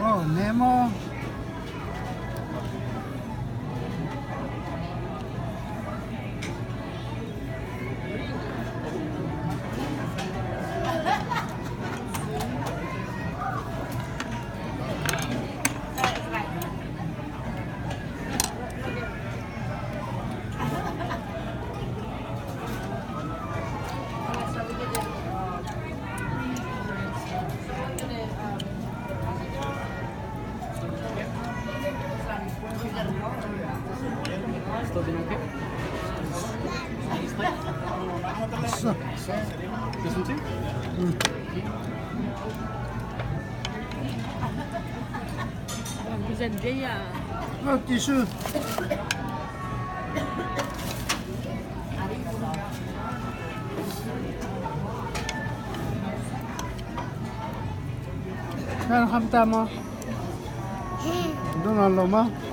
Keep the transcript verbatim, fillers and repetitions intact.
Oh, Nemo. Listen to? Mm. Ang bisan dia. Oh, tissue. Nan kham ta maw? Dong nan lo maw?